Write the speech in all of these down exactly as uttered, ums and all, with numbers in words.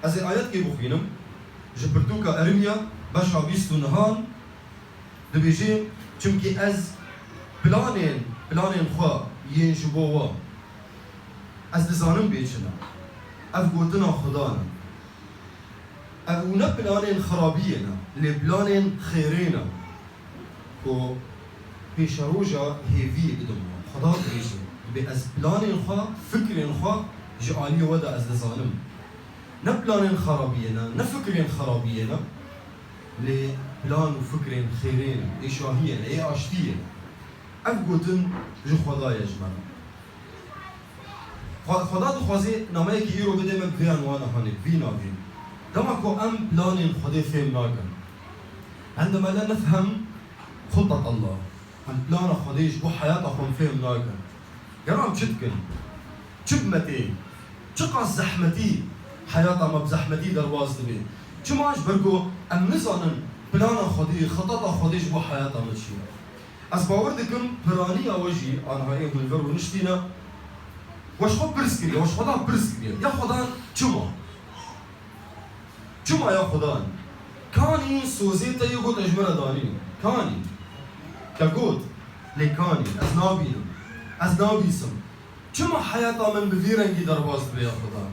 Ez ê ayetkê bixwînim ji pirtûka Erimiya beşa bîst û nehan, dibêje, çimkî ez planên, planên xwe yên ji bo we, ez dizanim bê çi ne. Ev gotina Xudan e. Ev û ne planên xirabiyê ne, lê planên xêrê ne. Ku pêşeroja hêviyê bidim we. Xweda dibêje, dibê ez planên xwe, fikrên xwe ji aliyê we de ez dizanim. Ne planên xerabiyê ne, ne fikrên xerabiyê ne, lê plan û fikrên xêrê ne, ê şahiyê ne, ê aştiyê ne. Ev gotin ji Xweda ye ji me re. Xwe-, Xweda dixwaze nameyekî îro bide me bi vê enwana hanê, bi vî navî. Dema ku em planên Xwedê fêm nakin. عندما لا نفهم خطط الله. Em plana Xwedê ji bo heyata xwe em fêm nakin. Gelo em çi dikin? Çi bi me tê? Çiqas zehmetî heyata me bi zehmetî derbas dibe. Çima? Ji ber ku em nizanin plana Xwedê, xitata Xwedê ji bo heyata me çi ye. Ez bawer dikim piraniya we jî, anha ê hûn vir rûniştîne, we ji xwe pirs kiriye, we ji Xwedan pirs kiriye. Ya Xwedan çima? Çima ya Xudan? Kanî sozê te yê got ez ji min re danî. Kanî. Te got. Lê kanî. Ez nabînim. Ez nabîsim. Çima heyata min bi vî rengî derbas dibe ya Xudan?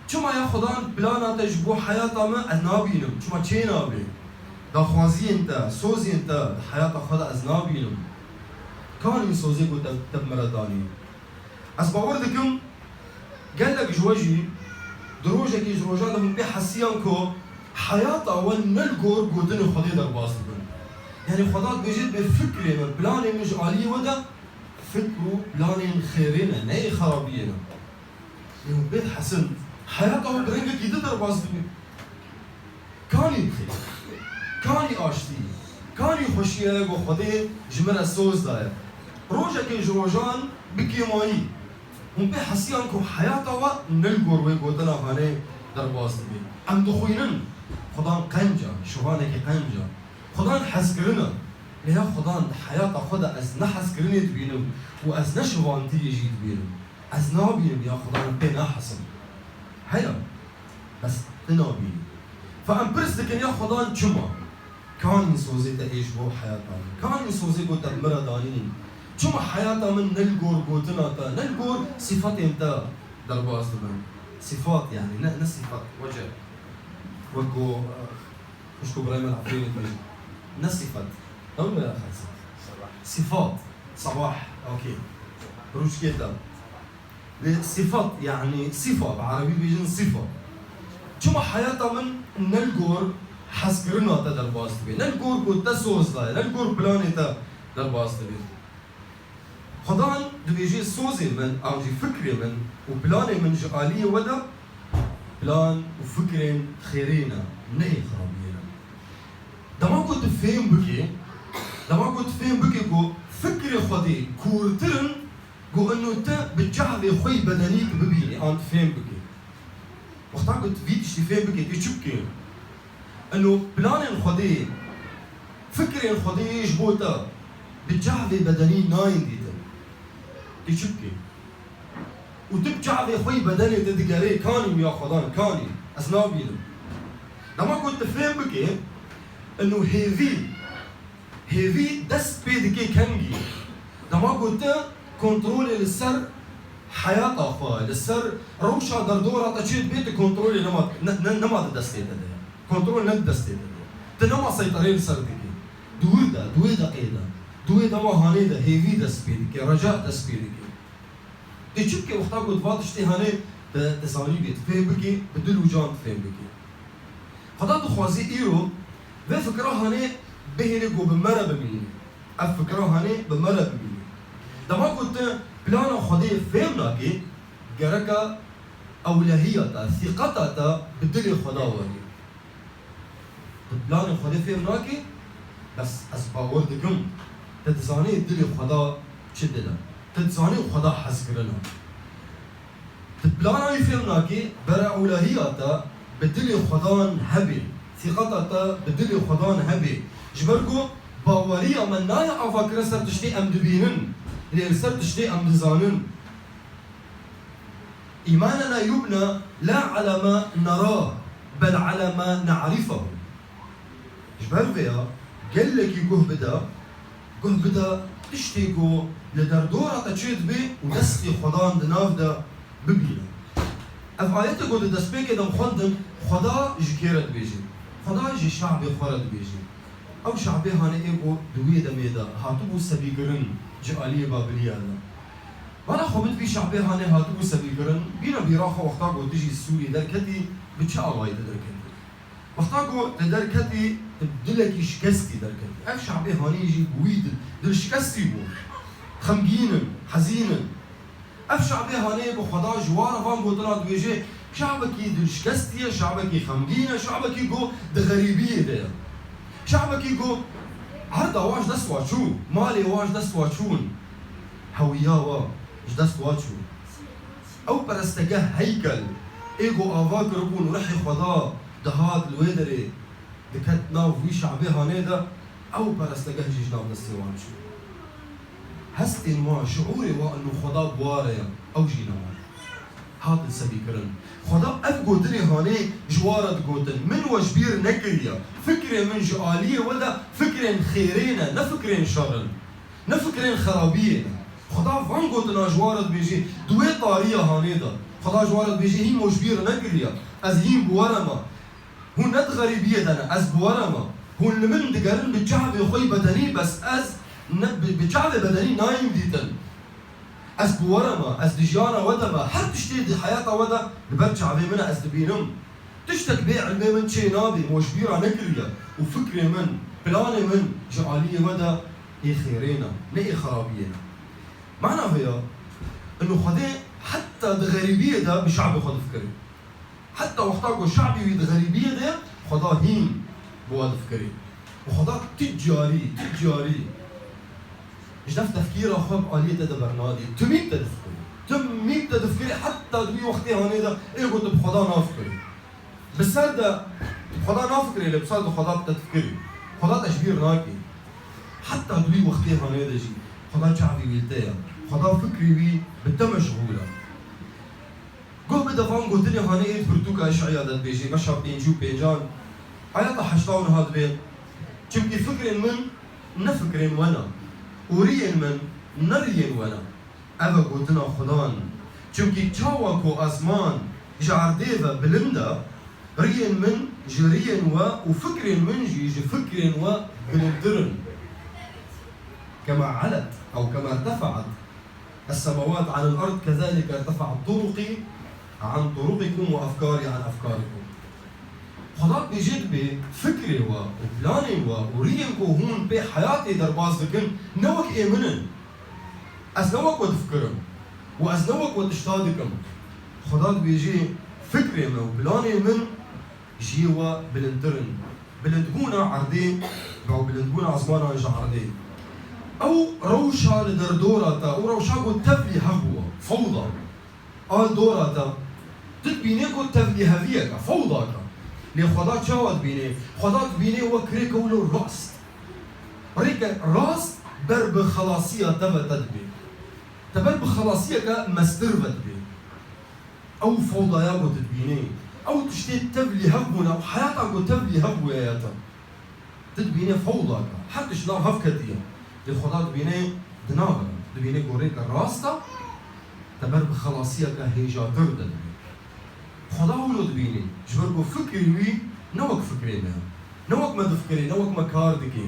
Çima ya Xudan plana te ji bo heyata min ez nabînim? Çima çê nabe? Daxwaziyên te, sozên te di heyata xwe de ez nabînim. Kanî sozê got te, te bi min re danî. Ez bawer dikim, gelek ji we jî di rojekî ji rojan de hûn pê hesiyan ku heyata we ne li gor gotinê Xwedê derbas dibin. Yanî Xweda dibêje, dibê fikrê min, planê min ji aliyê we de fikr û planên xêrê ne, ne yê xerabiyê ne. Lê hûn pê dihesin, heyata we bi rengekî din derbas dibe. Kanî xêr, kanî aştî, kanî xweşiya ye ku Xwedê ji min re soz daye. Rojekê ji rojan bi kêmayî. Hûn pê hesiyan ku heyata we ne li gor wê gotina hanê derbas dibe. Em dixwînin, Xudan qenc e, şivanekî qenc e. Xudan hezkirin e. Lê ya Xudan di heyata xwe de ez ne hezkirinê dibînim û ez ne şivantiyê jî dibînim. Ez nabînim ya Xudan pê nahesim. Heye. Bes tu nabînî. Fa em pirs dikin ya Xudan çima? Kanî sozê te ê ji bo heyata min? Kanî sozê ku te bi min re danîn? Çima heyata min ne li gor gotina te, ne li gor sîfetên te derbas dibin? Sîfat yanî, ne, ne sîfet, wece. Wek ku, eh, xwişk û birayê me li Efrînê dibêjin. Ne sîfet. Ew ne ya xelse. Sîfat. Sebah. Okey. Rûçkê te. Lê sifat, yanî sifa, bi erebî bêjin sifa. Çima heyata min ne li gor hezkirina te derbas dibe, ne li gor ku te soz daye, ne li gor planê te derbas dibe? Xudan dibêje sozê min, an jî fikrê min û planê min ji aliyê we de plan û fikrên xêrê ne, nehê xirabiyê ne. Dema ku tu fêm bikê, dema ku tu fêm bikê ku fikrê Xwedê kûrtir in, Ku inu te bi çavê xwe yî bedenî tu bibînî an tu fêm bikî. Wexta ku tu vî tiştî fêm bikî, tu çi bikî? Inu planên Xwedê, fikrên Xwedê ji bo te bi çavê bedenî nayên dîtin. Tu çi bikî? Û tu bi çavê xwe yî bedenê te digerê, kanî ya Xwedan, kanî. Ez nabînim. Dema ku tu fêm bikî, inu hêvî, Hêvî dest pê dike kengî. Dema ku tu kontrolê li ser heyata xwe, li ser rewşa derdora te çê dibê, tu kontrolê nema, ne, ne, nema di destê te de ye. Kontrol ne di destê te de ye. Tu nema seyterê li ser dikî. Di wir de, di wê deqê de, di wê dema hanê de hêvî dest pê dike, reca dest pê dike. Tê çi bikê wexta ku tu va tiştê hanê te, te zanî bê, tu fêm bikî, bi dil û can tu fêm bikî. Xweda dixwazî îro vê fikra hanê bihêlê ku bi me re bimînî. Ev fikra hanê bi me re bimînî. Dema ku tu plana Xwedê fêm nakî, gereka ewlehiya te, sîqeta te bi dilê Xweda werî. Tu planê Xwedê fêm nakî, bes ez bawer dikim, tu dizanî dilê Xweda çi dil e. Tu dizanî Xweda hezkirin e. Tu plana wî fêm nakî, bera ewlehiya te bi dilê Xwedan hebê, sîqeta te bi dilê Xwedan hebê. Ji ber ku baweriya me nayê avakirin ser tiştê em dibînin, lê li ser tiştê em dizanin. إيماننا يبنى لا على ما نراه، بل على ما نعرفه. Ji ber vê ya gelekî guh bide, guh bide tiştê ku li derdora te çêdibe û destê Xwedan di nav de bibîne. Ev ayetê ku di destpêkê de em xwendin, Xweda ji kê re dibêje? Xweda ji şabê xwe re dibêje. Ew şabê hanê ê ku di wê demê de hatibû sebîkirin ji aliyê Babiliya de. Bala xwe min vî şabê hanê hatibû sebîkirin, bîna bîra xwe wexta ku tu jî Sûriyê derketî, bi çi awayî tu derketî? Wexta ku tu derketî, tu bi dilekî şikestî derketî. Ev şabê hanî jî bi wî dil, dilşikestî bû. Xemgîn in, hezîn in. Ev şabê hanê bi Xweda ji wa re van gotina dibêje, şabekî dilşikestî ye, şabekî xemgîn e, şabekî ku di xerîbiyê de ye. Şabekî ku erda wa ji dest wa çû, malê wa ji dest wa çûn, hewiya wa ji dest wa çû. Ew perestegeh heykel ê ku ava kiribûn, ruhê Xweda dihat li wê derê diket nav wî şabê hanê de, ew perestegeh jî ji nav destê wan çû. Hestên wan, şiûrê wan û Xweda bi wa re ye, ew jî nema. Hatin sebîkirin. Xweda ev gotinê hanê ji wa re digotin, min we ji bîr nekiriye. Fikrê min ji aliyê we de fikrên xêrê ne, ne fikrên şer in. Ne fikrên xerabiyê ne. Xweda van gotina ji wa re dibêjê, di wê tariya hanê de. Xweda ji wa re dibêjê, hîn we ji bîr nekiriye. Ez hîn bi we re me. Hûn ne di xerîbiyê de ne, ez bi we re me. Hûn li min digerin bi çavê xwe yî bedenî, bes ez ne bi, bi çavê bedenî nayîm dîtin. Ez bi we re me, ez di jiyana we de me. Her tiştê di heyata we de li ber çavê min e, ez dibînim. Tiştek bê ilmê min çê nabe, me ji bîra nekiriye û fikrê min, planê min ji aliyê we de ê xêrê ne, ne ê xerabiyê ne. Mana vê ya, ino Xwedê heta di xerîbiyê de bi şabê xwe difikirê. Heta wexta ku şabî wî di xerîbiyê de ye, Xweda hîn bi we difikirê. Û Xweda tu carî, tu carî ji nav tefkîra xwe bi aliyê te de bernadê. Timî bi te difikirê. Timî bi te difikirê heta di wî wextê hanê de ê ku tu bi Xweda nafikirî. Bi ser de tu bi Xweda nafikirê, lê bi ser de Xweda bi te difikirî. Xweda te ji bîr nakê. Heta di wî wextê hanê de jî Xweda çavî wî li te ye. Xweda fikrî wî bi te meşxûl e. Guh bide van gotinê hanê ê di pirtûka Eş'eya de dibêjê, beşa pêncî û pêncan, ayeta heşta û neh dibê, Çimkî fikrên min ne fikrên we ne û riyên min ne riyên we ne. Ev e gotina Xudan. Çimkî çawa ku ezman ji erdê ve bilind e, riyên min ji riyên we û fikrên min jî ji fikrên we bilindtir in. Kema elet ew kema irtefe'et السماوات عن الأرض كذلك ارتفعت طرقي عن طرقكم وأفكاري عن أفكاركم. Xweda dibêje dibê fikrê we û planên we û riyên ku hûn pê heyatê derbas dikin ne wek ê min in. Ez ne wek we difikirim û ez ne wek we tişta dikim. Xweda dibêje fikrê me û planên min ji yê we bilindtir in. Bilindbûna erdê, ew bilindbûna ezmanan ji erdê. Ew rewşa li derdora te, ew rewşa ku tevlî hev bû, fewda. Al dora te, tu dibînê ku tevlî heviyeke, fewdake. Lê Xweda çawa dibînê? Xweda dibînê wek rêke wilo rast. Rêke rast ber bi xelasiya te ve te dibê. Te ber bi xelasiyeke mestir ve dibê. Ew fewdaya ku tu dibînî, ew tiştê tevlî hev bûne, ew heyata ku tevlî hev bûye ya te. Tu dibînî fewdake, her tişt nav hev ketiye. Lê Xweda dibînî di nav e, dibînî ku rêke rast e, te ber bi xelasiyeke hêjatir de dibî. Xweda wilo dibînî, ji ber ku fikrê wî ne wek fikrê me ye. Ne wek me difikirê, ne wek me kar dikê.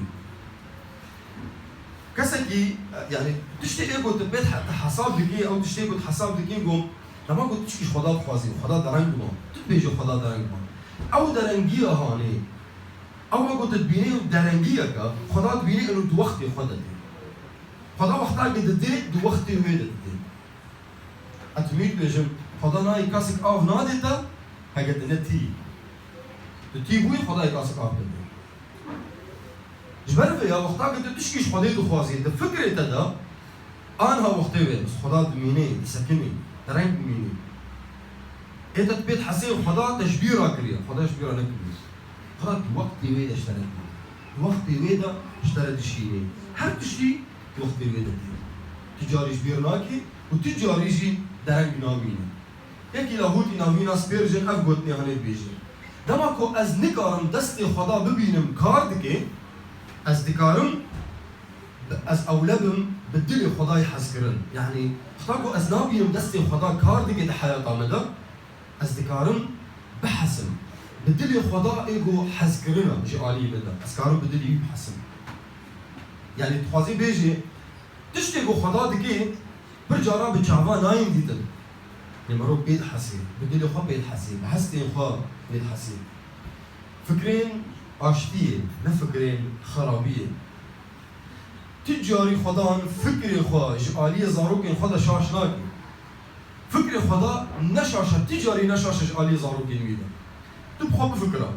Kesekî, yani, tiştê ê ku tu pê he-, hesab dikî, ew tiştê ku tu hesab dikî, ku dema ku tu tişkî ji Xweda dixwazî, Xweda dereng bû, tu dibêjî Xweda dereng bû. Ew derengiya hanê, ew ku tu dibînî derengiyeke, Xweda dibînî ino di wextê xwe de dê. Xweda wexta ku didê, di wextê wê de didê. Ez tu mî dibêjim, Xweda nayê kesik av nadê te, heke tu ne tî. Tu tî bûyî, Xwedayê kesik av dide. Ji ber vê ya wexta ku tu tişkî ji Xwedê dixwazî, di fikrê te de, anha wextê wê, Xweda dimînê, disekinî, dereng dimînî. Ê te tu pê dihesê Xweda te ji bîra kiriye, Xweda ji bîra nekiriye. Xweda di wextê wê de ji te re dibîne. Di wextê wê de ji te re dişînê. Her tiştî di wextê wê de tê. Tu carî ji bîr nakî û tu carî jî dereng namîne. Yekî lahûtî navîna Spurgeon ev gotinê hanê dibêje: Dema ku ez nikarim destê Xweda bibînim kar dike, ez dikarim, ez ewle bim bi dilê Xwedayê hezkirin. Yanî, heta ku ez nabînim destê Xweda kar dike di heyata me de, ez dikarim bihesim. Bi dilê Xweda ê ku hezkirin e ji aliyê min de. Ez karim bi dilê wî bihesim. Yanî, dixwazê bêjê, tiştê ku Xweda dike, pir caran bi çava nayên dîtin. Lê mirov pê dihesê, bi dilê xwe pê dihesê, bi hestên xwe pê dihesê. Fikrên aştiyê, ne fikrên xerabiyê. Tu carî Xwedan fikrê xwe ji aliyê zarokên xwe de şaş nake. Fikrê Xweda ne şaş e, tu carî ne şaş e ji aliyê zarokên wî de. Tu bi xwe bifikira.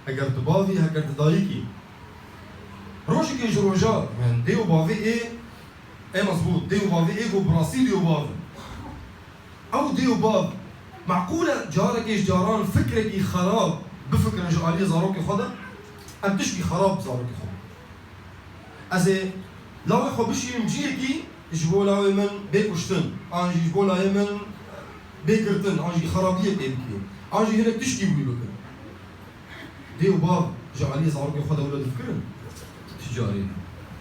Heger tu bav î, heger tu dayik î. Rojekê ji roja, yani dê û bavê ê, ê mezbût, dê û bavê ê ku bi rastî dê û bav in. Ew dê û bav, meqûl e carekê ji caran fikrekî xerab bifikirin ji aliyê zarokê xwe de? Em tişkî xerab bi zarokê xwe bikin. Ez ê lawê xwe bişînim ciyekî ji bo lawê min bê kuştin, an jî ji bo layê min bê girtin, an jî xerabiyê pê bikê, an jî hinek tişkî bi wî bikin. Dê û bav ji aliyê zarokên xwe de wilo difikirin? Ti carî.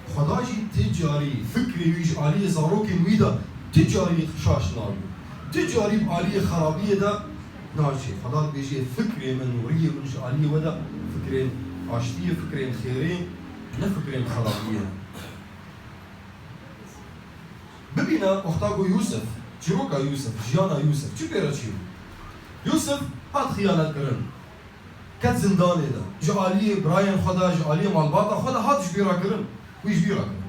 Xweda jî ti carî fikrê wî ji aliyê zarokên wî de ti carî şaş nabî. Ti carî bi aliyê xerabiyê de naçê. Xweda dibêje, fikrê min û riyê min ji aliyê we de fikrên aştiyê, fikrên xêrê, ne fikrên xerabiyê ne. Bibîne wexta ku Yûsif, çîroka Yûsif, jiyana Yûsif, çi pê re çêbû? Yûsif hat xiyanetkirin. Ket zindanê de. Ji aliyê birayên xwe de, ji aliyê malbata xwe de hat ji bîra kirin. Wî ji bîra kirin.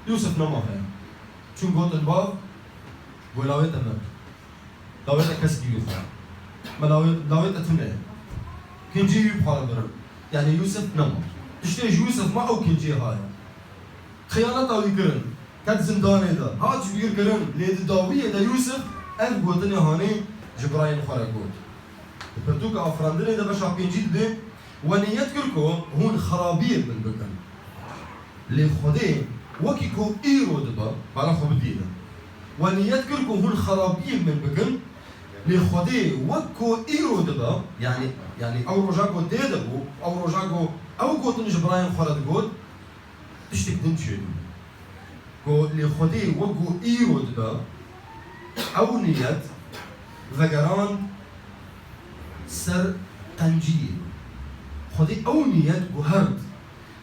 Yûsif nema heye. Çûn gotin, bav, welawê te me. Lawê te keskî wî xwe. Me lawê, lawê te tune ye. Kincî wî bi xwe re birin. Yanî Yûsif nema. Tiştê ji Yûsif ma ew kincî haye. Xiyaneta wî kirin. Ket zindanê de. Hat ji bîr kirin. Lê di dawiyê de Yûsif ev gotinê hanê ji birayên xwe re got. Di pirtûka Afirandinê de beşa pêncî dibê, we niyet kir ku hûn xerabiyên min bikin. Lê Xwedê wekî ku îro dibe, bala xwe bidîne. We niyet kir ku hûn xerabiyên min bikin, lê Xwedê wek ku îro dibe, yanî, yanî ew roja ku dê de bû, ew roja ku ew gotin ji birayên xwe re digot, tiştek din çêdibû. Ku lê Xwedê wek ku îro dibe, ew niyet vegerand ser qenciyê. Xwedê ew niyet guhert.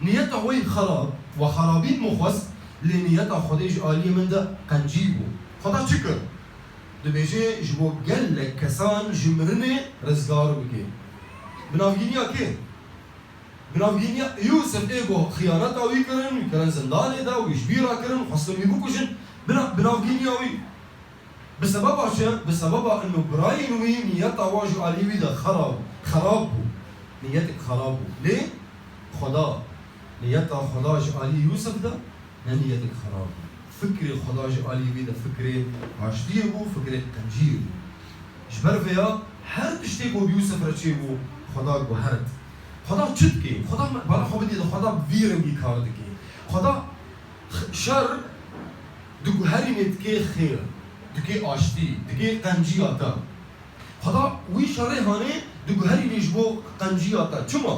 Niyeta wê xerab, we xerabî min xwest, lê niyeta Xwedê ji aliyê min de qencî bû. Xweda çi kir? Dibêje, ji bo gelek kesan ji mirinê rizgar bike. Bi navgîniya kê? Bi navgîniya Yûsif ê ku xiyaneta wî kirin, wî kirin zindanê de, wî ji bîra kirin, xwestin wî bikujin. Bi na-, bi navgîniya wî. Bi sebeba çi? Bi sebeba ino birayên wî niyeta wan ji alî wî de xerab, xerab bû. Niyetek xerab bû. Lê Xweda, niyeta Xweda ji alî Yûsif de ne niyetek xerab bû. Fikrê Xweda ji alî wî de fikrê aştiyê bû, fikrê qenciyê bû. Ji ber vêya her tiştê ku bi Yûsif re çêbû, Xweda guhert. Xweda çi dike? Xweda me-, bala xwe bidî de Xweda bi vî rengî kar dike. Xweda x-, şer diguherînê dike xêr, dike aştî, dike qenciya te. Xweda wî şerê hanê diguherînê ji bo qenciya te. Çima?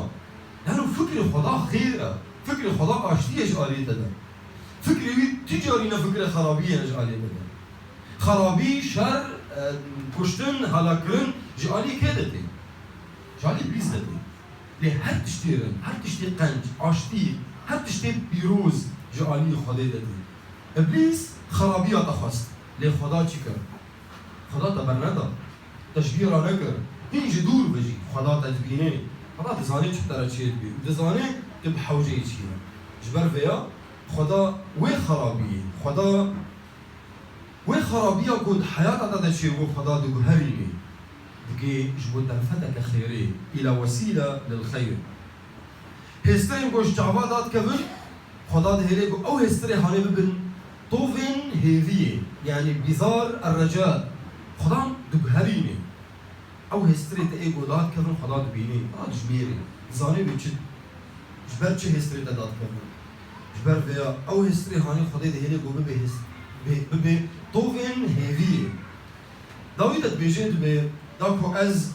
Lano fikrê Xweda xêr e. Fikrê Xweda aştî ye ji aliyê te de. Fikrê wî tu carî ne fikrê xerabî ye ji aliyê te de. Xerabî, şer, e, kuştin, helakirin ji alî kê de tê? Ji alî Îblîs de tê. Lê her tiştê rind, her tiştê qenc, aştî, her tiştê pîroz ji alî Xwedê de tê. Îblîs xerabiya te xwest. Lê Xweda çi kir? Xweda te berneda. Te ji bîra nekir. Hîn ji dûr ve jî Xweda te dibîne. Xweda dizane çi te re çêdibê û dizane tu bi hewceyê çi ye. Ji ber vêya Xweda wê xerabiyê, Xweda wê xerabiya ku di heyata te de çêbû Xweda diguherînê. Dike ji bo derfeteke xêrê, îla wesîle lil xeyr. Hêstirên ku ji çava dadikevin, Xweda dihêle ku ew hêstirê hanê bibin tovên hêviyê, yanî bîzar, erreca. Xweda diguherîne. Ew hêstirê te ê ku dadikevin, Xweda dibîne, Xweda dijmêre. Dizane wê çi, ji ber çi hêstirê te dadikevin. Ji ber vêya ew hêstirê hanê Xwedê dihêle ku bibe hês-, bê, bibe tovên hêviyê. Dawî de dibêje, dibê, da ku ez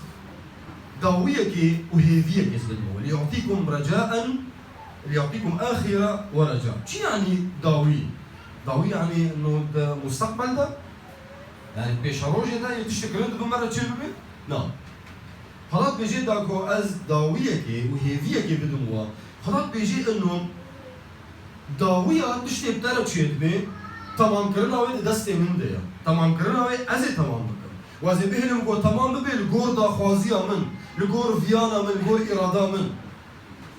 dawiyekê û hêviyekê ez bidime we. Liyatîkum recaen, liyatîkum axîre we reca. Çi yanî dawî? Dawî yanî no di musteqbel de, yanî pêşerojê de yê tiştê kirin dibe me re çê bibe? Na. Xweda dibêje da ku ez dawiyekê û hêviyekê bidim we. Xweda dibêje ino dawiya tiştê bi te re çêdibe, temamkirina wê di destê min de ye. Temamkirina wê ez ê temam bikim. Û ez ê bihêlim ku temam bibe li gor daxwaziya min, li gor viyana min, li gor îrada min.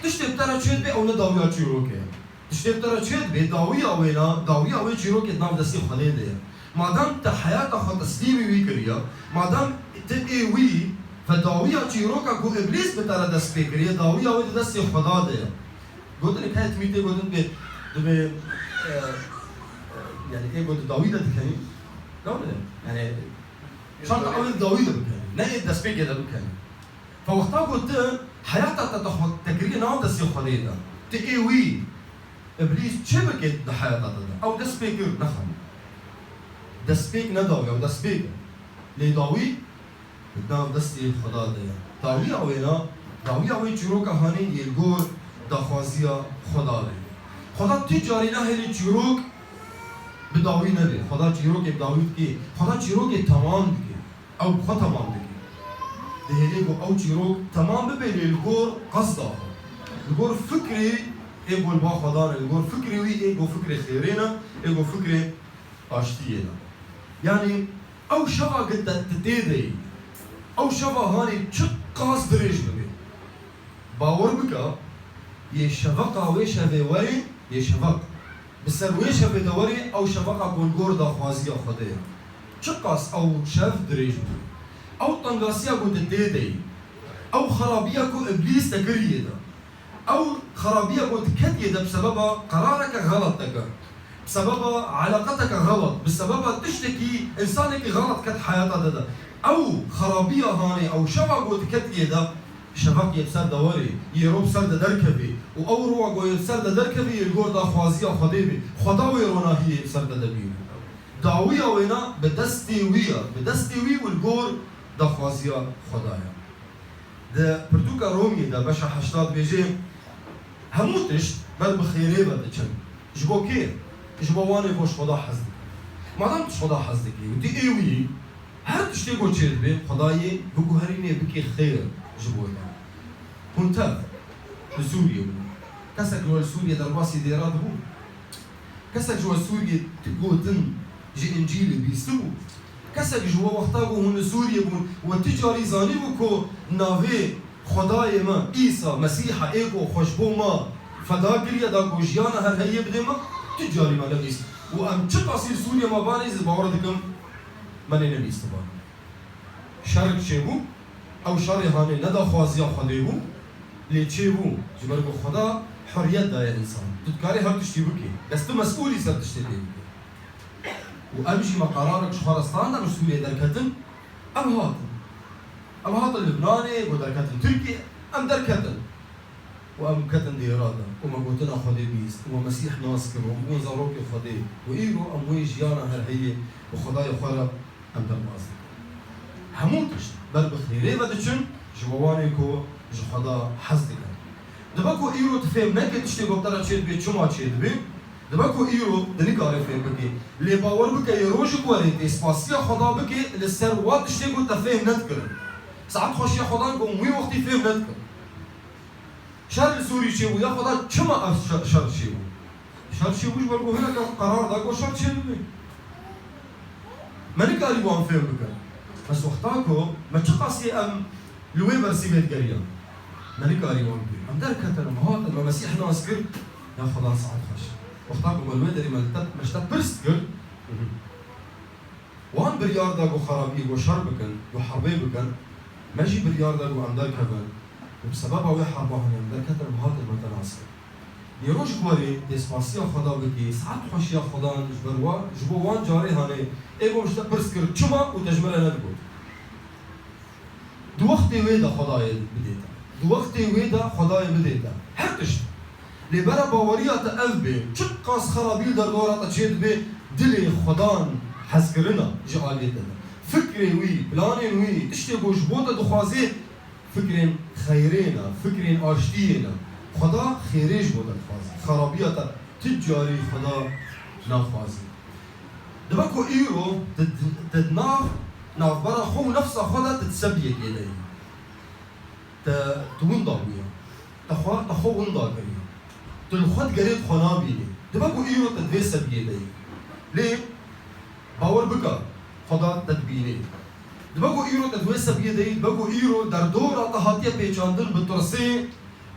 Tiştê bi te re çêdibe, ew ne dawiya çîrokê ye. Tiştê bi te re çêdibe, dawiya wê na, dawiya wê çîrokê di nav destê Xwedê de ye. Madem te heyata xwe teslîmî wî kiriye, madem tu ê wî, ve dawiya çîroka ku Îblîs bi te re dest pê kiriye, dawiya wê di destê Xweda de ye. Gotin heye, timî tê gotin dibê, dibê, e, e, yanî ê ku di dawî de dikenî, ne were? Yanî şarta ew ê di dawî de bikenî, ne ê destpêkê de bikenî. Fe wexta ku tu heyata te, te xwe te kiriye nav destê Xwedê de, tu ê wî, Îblîs çi bike di heyata te de? Ew dest pê kir, nexwe. Destpêk ne dawî, ew destpêk e. Lê dawî di nav destê Xweda de ye. Dawiya wê na, dawiya wê çîroka hanê yê li gor daxwaziya Xweda be. Xweda tu carî nahêlê çîrok bi dawî nebe. Xweda çîrokê bi dawî dike. Xweda çîrokê temam dike. Ew bi xwe temam dike. Dihêle ku ew çîrok temam bibe, lê li gor qesda xwe, li gor fikrê ê ku li ba Xwedan e, li gor fikrê wî ê ku fikrê xêrê ne, ê ku fikrê aştiyê ne. Yanî ew şeva ku te, tu tê de yî, ew şeva hanê çiqas dirêj bibe. Bawer bike, yê şeveqa wê şevê werê, yê şeveq bi ser wê şevê de werê, ew şeveqa ku li gor daxwaziya Xwedê ye. Çiqas ew şev dirêj bû. Ew tengasiya ku tu tê de yî, ew xerabiya ku Îblîs te kiriye de, ew xerabiya ku tu ketiye de bi sebeba qerareke xelet te kir. Bi sebeba eleqeteke xelet, bi sebeba tiştekî, însanekî xelet ket heyata te de. Ew xerabiya hanê, ew şeva ku tu ketiye de, şeveq yê bi ser de werê, yê ro bi ser de derkevê û ew rowa ku yê bi ser de derkevê yê li gor daxwaziya Xwedê bê. Xweda wê ronahiyê bi ser de de bîne. Dawiya wêna bi destê wî ye, bi destê wî û li gor daxwaziya Xweda ye. Di pirtûka Romiyê de beşa heşta dibêje, hemû tişt ber bi xêrê ve diçin. Ji bo kê? Ji bo wanê ku ji Xweda hez dikin. Madem tu ji Xweda hez dikî û tu ê wî yî, her tiştê ku çêdibe, Xwedayê biguherînê, bikê xêr ji bo te. Hûn tev li Sûriyê bûn. Kesek ji we li Sûriyê derbasî dêra dibû? Kesek ji we Sûriyê ti gotin ji Încîlê bîstibû? Kesek ji we wexta ku hûn li Sûriyê bûn, we ti carî zanîbû ku navê Xwedayê me, Îsa Mesîha ê ku xwe ji bo me feda kiriye, da ku jiyana her heyê bidê me? Ti carî me nebîst. Û em çiqasî li Sûriyê me banî, ez bawer dikim me nê nebîstiba. Şerik çêbû, ew şerê hanê ne daxwaziya Xwedê bû, lê çêbû, ji ber ku Xweda huriyet daye însan. Tu dikarî her tiştî bikî. Bes tu mesûlî ser tiştê tê bikî. Û em jî me qerarek ji xwe re standin, ji Sûriyê derketin, em hatin. Em hatin Libnanê, ku derketin Tirkiyê, em derketin. Û em ketin dêra de, û me gotina Xwedê bîst, û me Mesîh nas kir, û em bûn zarokê Xwedê. Û îro em wê jiyana her heyê bi Xwedayê xwe re em derbas dikin. Hemû tişt ber bi xêrê ve diçin, ji bo wanê ku ji Xweda hez dikin. Dibe ku îro tu fêm nekê tiştê ku bi te re çêdibe, çima çêdibe, dibe ku îro tu nikarî fêm bikî. Lê bawer bike, yê rojek werê tê spasiya Xweda bikê, li ser wa tiştê ku te fêm nedikirin. Saet xweşiya Xwedan ku em wî wextî fêm nedikin. Şer li Sûrî çêbû, ya Xweda çima ev şer, şer çêbû? Şer çêbû ji ber ku hineka qerar da ku şer çêbibe. Me nikarî wan fêm bikin. Bes wexta ku me çiqasî em li wê bersîvê digeriyan, me nikarî wan bibî. Em derketin, em hatin, me Mesîh nas kir, ya Xweda saet xweş. Wexta ku me li wê derê me li te, me ji te pirs kir, Wan biryar da ku xerabiyê, ku şer bikin, ku herbê bikin, me jî biryar da ku em derkevin û bi sebeba wê herba hene em derketin, em hatin me te nas kir. Nêrojek werê tê spasiya Xweda bikî, saet xweşiya Xwedan ji ber wa, ji bo wan carê hanê, ê ku ji te pirs kir, çima û te ji min re nedigot. Di wextê wê de Xwedayê bidê te. Di wextê wê de Xwedayê bidê te. Her tişt. Lê bera baweriya te ev bê, çiqas xerabî li derdora te çêdibe, dilê Xwedan hezkirina ji aliyê te de. Fikrê wî, planên wî, tiştê ku ji bo te dixwazê, fikrên xeyrê ne, fikrên aştiyê ne. Xweda xêrê ji bo te dixwazê. Xerabiya te tu carî Xweda naxwazê. Dibe ku îro tu, tu, tu di nav, navbera xwe û nefsa xwe de tu di sebiyekê de yî. Te, tu winda bûye. Te xwe, te xwe winda kiriye. Tu li xwe digerê, tu xwe nabînî. Dibe ku îro te di vê sebiyê de yî. Lê bawer bike, Xweda te dibînê. Dibe ku îro te di wê sebiyê de yî, dibe ku îro derdora te hatiye pêçandin bi tirsê,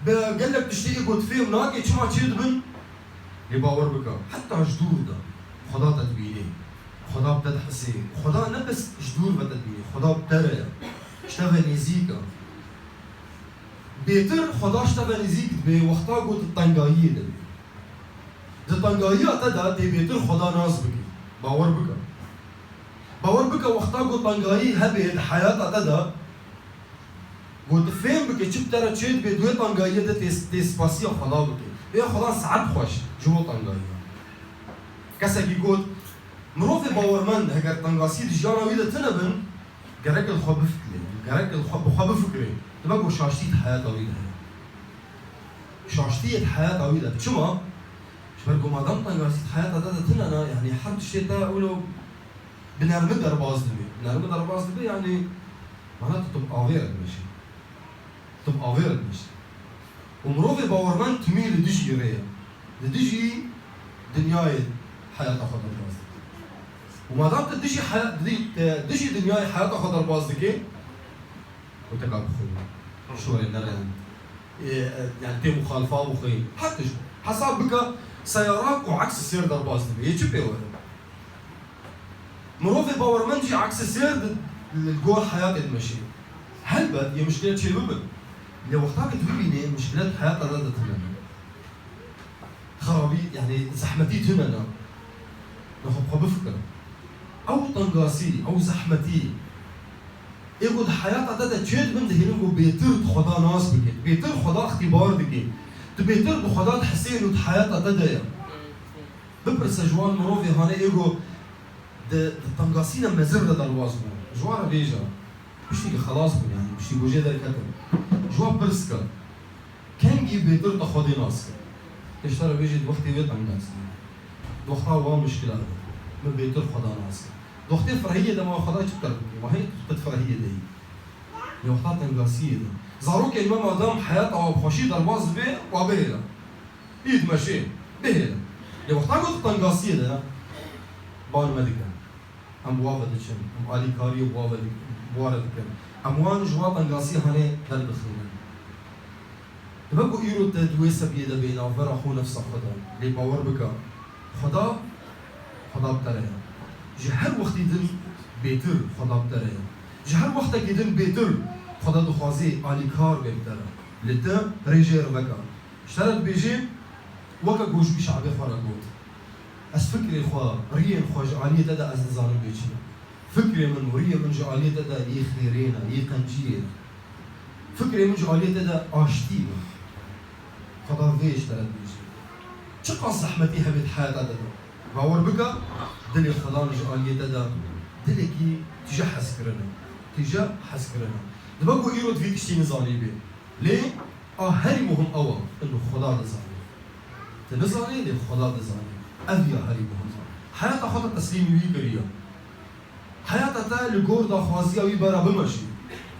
bi gelek tiştê ê ku tu fêm nakê çima çêdibin. Lê bawer bike, heta ji dûr de Xweda te dibînê. Xweda bi te dihisê. Xweda ne bes ji dûr ve te dibînê, Xweda bi te re ye. Ji te ve nêzîk e. Bêtir Xweda ji te ve nêzîk dibe wexta ku tu tengayiyê de bî. Di tengayiya te de tê bêtir Xweda nas bikî. Bawer bike. Bawer bike wexta ku tengayî hebe di heyata te de, ku tu fêm bike çi bi te re çêdibe, di wê tengayiyê de tê, tê spasiya Xweda bike. Ê Xweda saet xweş ji bo tengayiya. Kesekî got, mirovê bawermend heger tengasî di jiyana wî de tune bin, gerek li xwe bifikirê, gerek li xwe, bi xwe bifikirê. Dibe ku şaştî di heyata wî de heye. Şaştiyê di heyata wî de. Çima? Ji ber ku madem tengasî di heyata te de tune ne, yanî her tiştê te wilo bi nermi derbas dibe. Bi nermi derbas dibe, yanî mana tu, tu bi avê re dimeşî. Tu bi avê re dimeşî. Û mirovê bawermend timî li dijî rê ye. Li dijî dinyayê heyata xwe derbas dike. Û madem tu dijî heya-, di-, te dijî dinyayê heyata xwe derbas dike, û te ka bixwe, şorê nere, e, e, yani tê muxalifa bixwe, her tişt. Hesab bike, seyarak û eksi sêr derbas dibe. Yê çi pê were? Mirovê bawermend jî eksi sêr di, li gor heyatê dimeşê. Helbet yê mişkilet çê bibin. Lê wexta ku tu bibînê mişkilet heyata te de tune ne. Xerabî, yanî zehmetî tune ne. Nexwe bi xwe bifikire. Ew tengasî, ew zehmetî. Ê ku di heyata te de çê dibin dihêlin ku bêtir di Xweda nas bike. Bêtir Xweda îxtîbar dike. Tu bêtir bi Xweda dihisên û di heyata te de ye. Bipirse ji wan mirovê hane ê ku di, di tengasîna mezin de derbas bûn. Ji wan re bêje, piştî ku xelas bûn, yanî piştî ku jê derketin. Ji wan pirs ke, kengî bêtir te Xwedê nas kir? Pêşte re bêjî di wextê wê tengasî. Di wexta wan mişkila de. Min bêtir Xweda nas kir. Di wextê firehiyê de ma Xweda çi bi te bike? Ma hê tu di firehiyê de yî. Di wexta tengasiyê de. Zarokên me madem heyata wa bi xweşî derbas dibe, wa bihêle. Î dimeşê, bihêle. Lê wexta ku di tengasiyê de, ban me dikin. Em bi wa ve diçin, em alîkariyê bi wa ve dik-, bi wa re dikin. Em wan ji wa tengasiyê hanê derdixînin. Dibe ku îro te di wê sebiyê de bê navbera xwe û nefsa xwe de, lê bawer bike, Xweda, Xweda bi te re ye. Ji her wextî din bêtir Xweda bi te re ye. Ji her wextekî din bêtir Xweda dixwazê alîkar bê bi te re. Li te rê jê re veke. Ji te re dibêjê, weke ku ji wî şe'bê xwe re got, ez fikrê xwe, riyên xwe ji aliyê te de ez nizanim bê çi ne. Fikrê min û riyê min ji aliyê te de yê xêrê ne, yê qenciyê ne. Fikrê min ji aliyê te de aştî ne. Xweda vê ji te re dibêje. Çiqas zehmetî hebe di heyata te de, bawer bike, dilê Xwedan ji aliyê te de dilekî tije hezkirin e. Tije hezkirin e. Dibe ku îro tu vî tiştî nizanîbê. Lê a herî muhim ew e, ino Xweda dizane. Tu nizanî, lê Xweda dizane. Ev ya herî muhim e. Heyata xwe te teslîmî wî kiriye. Heyata te li gor daxwaziya wî bera bimeşî.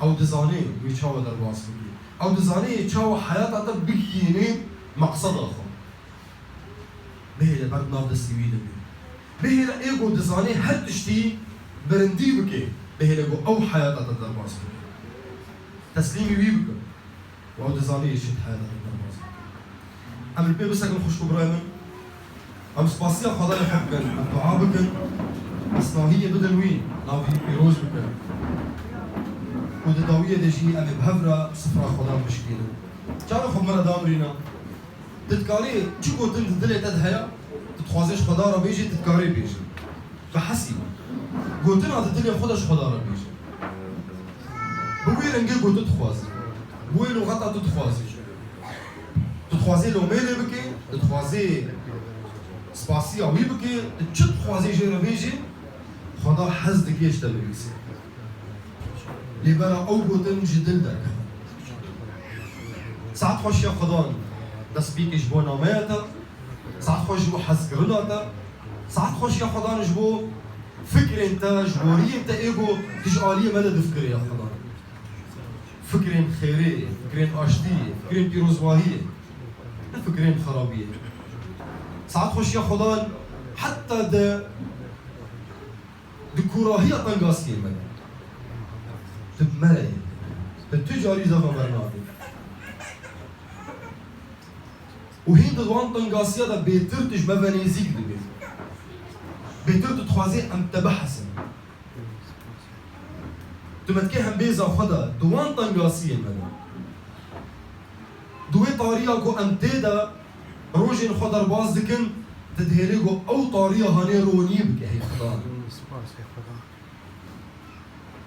Ew dizane wê çawa derbas bikî. Ew dizane yê çawa heyata te bigihînî meqseda xwe. Bihêle ber di nav destê wî de bê. Bihêle ê ku dizane her tiştî birindî bike. Bihêle ku ew heyata te derbas bike. Teslîmî wî bike. Û ew dizane yê çi di heyata te derbas bike. Em li pê bisekin xwişk û birayê min. Em spasiya Xwedayê xwe bikin. Em dua bikin. Esnahiyê bidin wî. Navê wî pîroz bikin. Û di dawiyê de jî em ê bi hev re sifra Xwedan bişkînin. Çawa xwe bi me re damirîne? Tu dikarî çi gotin di dilê te de heye, tu dixwazê ji Xweda re bêjî, tu dikarî bêjî. Bi hesî be. Gotina di dilê xwe de ji Xweda re bêjî. Bi wê rengê ku tu dixwazî. Bi wê lûxeta tu dixwazî. Tu dixwazê lomê lê bikê, tu dixwazê spasiya wî bikê, tu çi dixwazê jê re bêjî, Xweda hez dike ji te binivîsê. Lê bera ew gotin ji dil derkeve. Saet xweş ya Xudan destpêkê ji bo nameya te, saet xweş ji bo hezkirina te, saet xweş ya Xudan ji bo fikrên te, ji bo riyên te ê ku tu ji aliyê me de difikirî ya Xudan. Fikrên xêrê, fikrên aştiyê, fikrên pîrozbahiyê, ne fikrên xerabiyê. Saet xweş ya Xudan heta de di kûrahiya tengasiyê me de. Tu bi me re yî. Tu tu carî zava bernadî. Û hîn di wan tengasiya de bêtir tu ji me ve nêzîk dibî. Bêtir tu dixwazî em te bihesin. Tu me dikê hembêza xwe de di wan tengasiyê me de. Di wê tariya ku em tê de rojên xwe derbas dikin, tu dihêlî ku ew tariya hanê ronî bike hê Xudan. Spasê Xudan.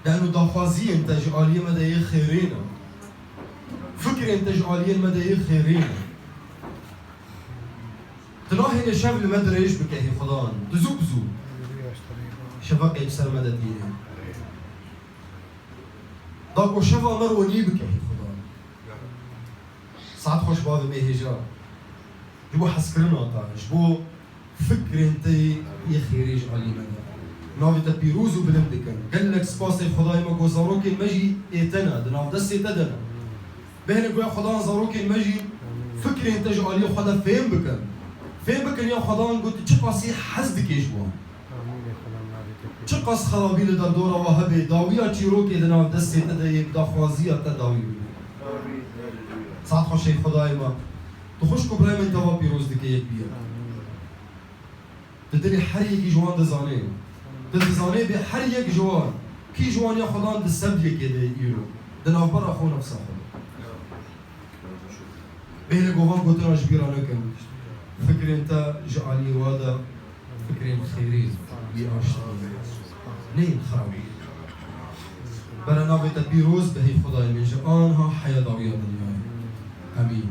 Deno daxwaziyên te ji aliyê me de yê xêrê ne. Fikrên te ji aliyên me de yê xêrê ne. Tu nahêle şev li me dirêj bike hê Xudan. Tu zû bi zû şefeqê bi ser me de tîne. Da ku şeva me ronî bike hê Xudan. Saet xweş bavê me hêja. Ji bo hezkirina te, ji bo fikrên te yê xêrê ji alî me de. Navê te pîroz û bilind dikin. Gelek spasê Xwedayê me ku zarokên me jî ê te ne, di nav destê te de ne. Bêhne ku ya Xwedan zarokên me jî fikrên te ji aliyê xwe de fêm bikin. Fêm bikin ya Xwedan ku tu çiqasî hez dikê ji wan. Çiqas xerabî li derdora we hebe, dawiya çîrokê di nav destê te de yê, bi daxwaziya te dawî bibe. Saet xweş ey Xwedayê me. Tu xweş ku birayê min teva pîroz dike yek biye. Tu dilê her yekî ji wan dizanê. Tu dizanê bê her yek ji wan, kî ji wan ya Xwedan di sebdiyekê de ye îro, di navbera xwe û nefsa xwe de. Bêhne govan gotina ji bîra nekin. Fikrên te ji aliyê wa de fikrên xêrî, wî aştiyê, neyên xerabî. Bere navê te pîroz be hey Xwedayê min ji anha heya dawiya dinyayê. Emîn.